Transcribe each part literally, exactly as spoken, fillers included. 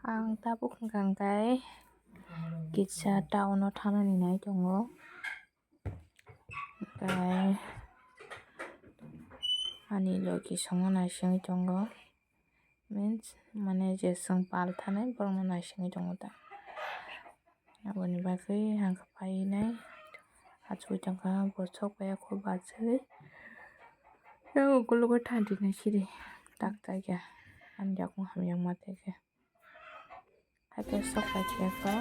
Ang tabuk hwnkha hwnkhe kisa town o thangnani nai tongo. Hwnkhe ani logi songno naisingwi tongo. Means, mane, je chwng pal thanai borokno naisingwi tongo ta. Aboni bagwi ang khe painai. Achugwi tongkha, bo sok paiya kho bachwi. Yang ukologo thanti nai siri tak tak ya. Ani yakung hamya ma tei khe. Hakhe sok pai khe kho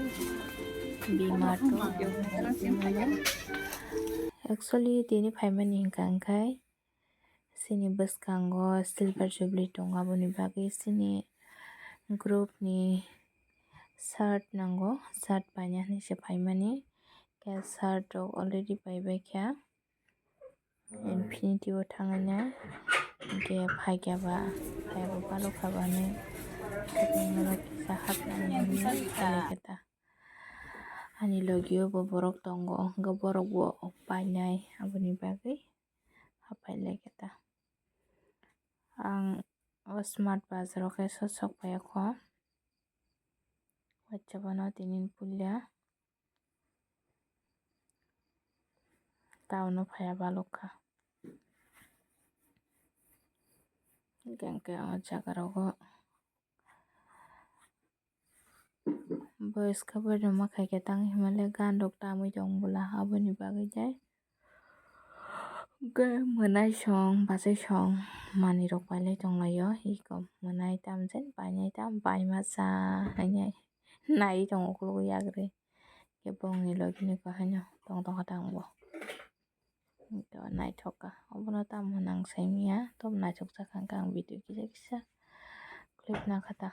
bima to. Actually, tini phaimani hwnkha hwnkhe chini bwskango silver jubilee tongo, aboni bagwi chini group ni shirt nango, shirt paina hinwi se phaimani. Khe shirt rok already paibai kha. Infinity o thangna hwnkhe phaikya ba, phaiya ba balokha ba hinwi kisa hapnani hinwi phailai khe ta. Ani logi o bo borok tongo, hwnkhe borok bo painai, aboni bagwi hapai lai khe ta. Ang o smart bazar o khe sok sok paiya kho, waisa bono tini puila. Town o phaiya balokha. Hwnkhe ang o jaga rogo boys khe boino ma khaikhe tang hinmale gan rok tamwi tong bwla aboni bagwi jai. Hwnkhe mwnai song bachai song manwi rok pailai tonglaio iko mwnai tamjani painai tam paima cha hinwi naiwi tongo ukulukgo yakrwi. Khe bongni logi ni haino tong tongkha ta ang bo. To naithok kha. Obono tamo hwnang saimanya. Tobo naithok jakha hwnkhe ang video kisa kisa clip nakha ta.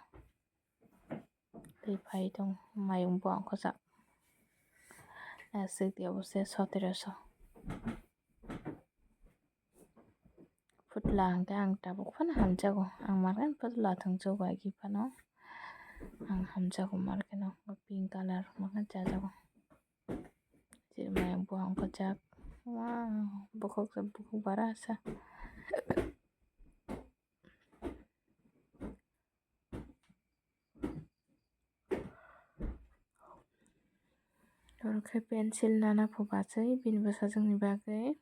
Tei phai tong mayung buang khochak. Aswk di obo se soteroso. Putla hwnkhe ang tabuk phano hamjago. Ang markhe putla thwngjago agi phano. Ang hamjago markhe no pink colour markhe chajago. Chini mayung buang khochak. Wow, bukhuk se bukhuk bara sa. Oro khe pencil nana phu bachai bini bwsajwkni bagwi.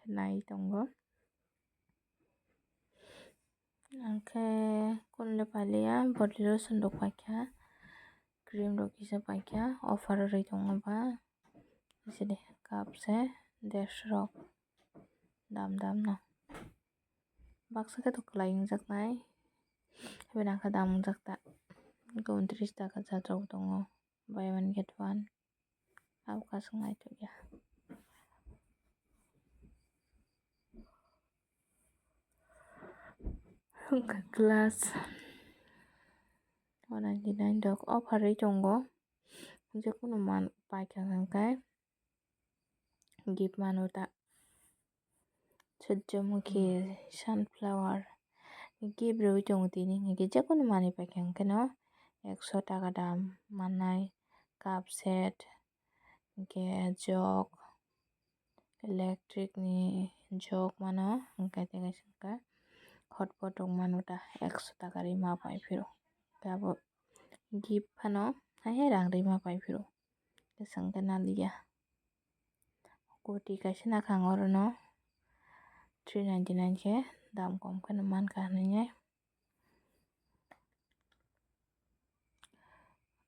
Nai tongo. Ang khe kunle pailiya body lotion rok paikha, cream rok kisa paikha, offer rwi tongo ba. Sidi cup se dersho rok dam dam no. Baksa khe to kwlai wngjaknai, haino ang khe dam wngjak ta. Untris taka jat rok tongo, buy one get one. Abo kaisa naithok ya. Glass one ninety nine rok offer ri tongo. Jekunu man paikha hwnkhe gift mano ta. Surjamukhi, sunflower, gift rwi tongo tini hinkhe jekunu manwi paikha hwnkhe no ekso taka dam mannai cup set, hinkhe jok, electric ni jok mano, hinkhe tei kaisa hotpot rok mano ta ekso taka rwi ma pai phiro, hinkhe abo gift phano hai hai rang rwi ma pai phiro, hinkhe chwng khe naliya. Koti kaisa nakha ang orono three ninety nine khe dam kom kheno mankha hinwi.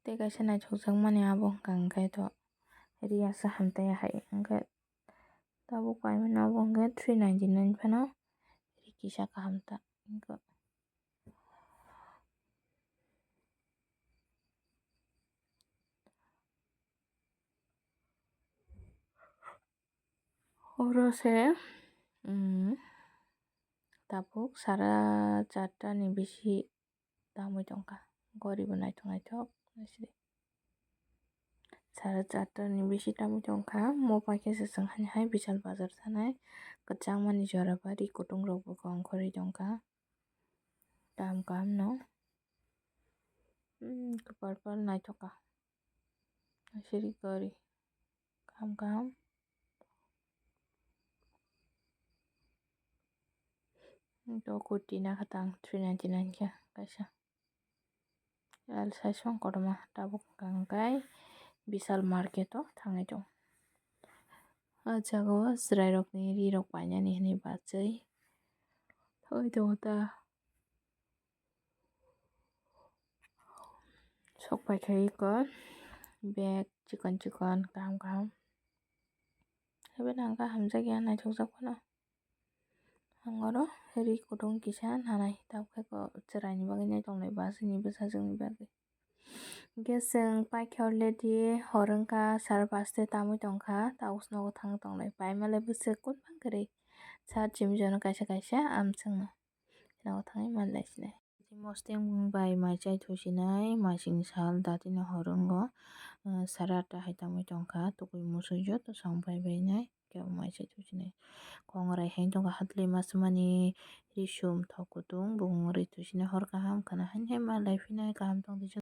Tei kaisa naithokjakmani abo wngkha hwnkhe to riyasa hamtaiya hai wngkhe tabuk paimani abo wngkhe three ninety nine phano ri kisa kaham ta wngkha. Oro se, um, tabuk sara charta ni bisi tamwi tongkha. Gori bo naithok naithok naisidi. Sara charta ni bisi tamwi tongkha. Mo paikhe se chwng hani hai Bishal bazar thanai kwchangmani jora ba ri kutung rok bo kongkhorwi tongkha. Tam kaham no. Hmm, kwpal pal naithok kha. Siri gori. Kaham kaham. To kurti nakha tang three ninety nine khe kaisa. L size o kotorma tabuk hwnkha hwnkhe Vishal market o thangwi tongo. O jaga o chwrairokni rirok painani hinwi bachwi thangwi tongo ta. Sok paikha eko bag chikon chikon kaham kaham. Haibeno ang khe hamjakya, naithokjak phano. Ang oro ri kutung kisa nanai, tabukhe chwraini bagwi naitonglai, bwsajwkni bwsajwkni bagwi. Hwnkhe chwng paikha already, hor wngkha sara paste tamwi tongkha, tabuk nogo thang tonglai, paimalai bwswk kunu kwrwi. Sa chimjono kaisa kaisa amchwngno nogo thangwi manlai sinai. Mosteng bumung bai mai chai thusinai, maising sal datino hor wngo, sara atta hai tangwi tongkha, tukui musui joto song pai bainai. Kebo mai se thusinai. Kongrai hai tongkha, hatli masmani risum thok kutung bumung ri thusinai, hor kaham khwna haini hai manlai phinai, kaham tongdi.